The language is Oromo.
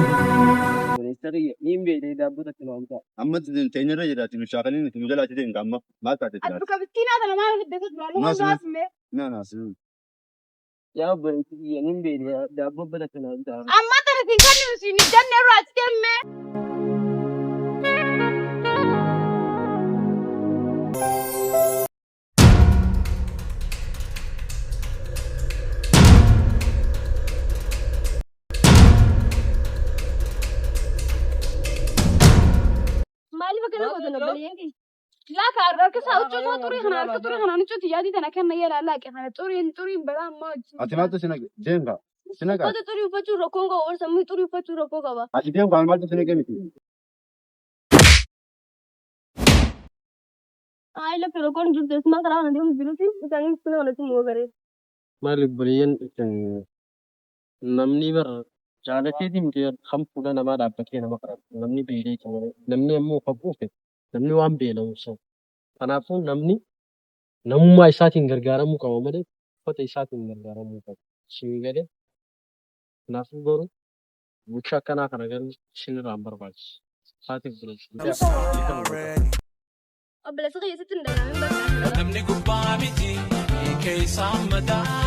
Obboleessa kiyya niin beekne daabboo takka nu amtaa. Amma teenyarra jiraatti nu shaakaliin nu jalaa citee amma maal taate Ati jiraatti. bakka bittiinaa tana maal fidde duraan Maas luka duraa Na na si. Yaa obboleessa kiyya niin beekne daabboo takka nu amtaa. Amma tana siin kan nuti siin hiddanne irraa achi deemme. Maaliif akkana gootan obboleeyyan kiyya? Laa ka harka isaa huccuu isaa xurii kana harka xurii kanaan huccuutti yaadii tana kenna yeelaa laaqe kana xuriin xuriin balaa ammaa wajjin. Ati maaltu si naqe? Deemka. Si naqa. Uffata xurii uffachuun rakkoon qabu warra sammuu xurii uffachuun rakkoo qaba. Ati deemka maaltu si naqe miti. Ayi lafa rakkoon hin jirtu eessumaa karaa kana deemu jiruufi isaanii miskiina kanatti immoo garee. Maali obboleeyyan namni bar jaalateetii miti kan fuula namaa dhaabbatee nama kadhatu namni beeleeti malee namni ammoo kan quufe namni waan beela'u sana. Kanaafuu namni namummaa isaatiin gargaaramuu qaba malee uffata isaatiin gargaaramuu qaba. Isin galee kanaafuu garuu gocha akkanaa kana garuu isinirraa hin barbaachisu. Haatiif buleessa. Obboleessa kiyya sitti hin dhaga'amin bakka. Namni gubbaa miti keessaa mataa.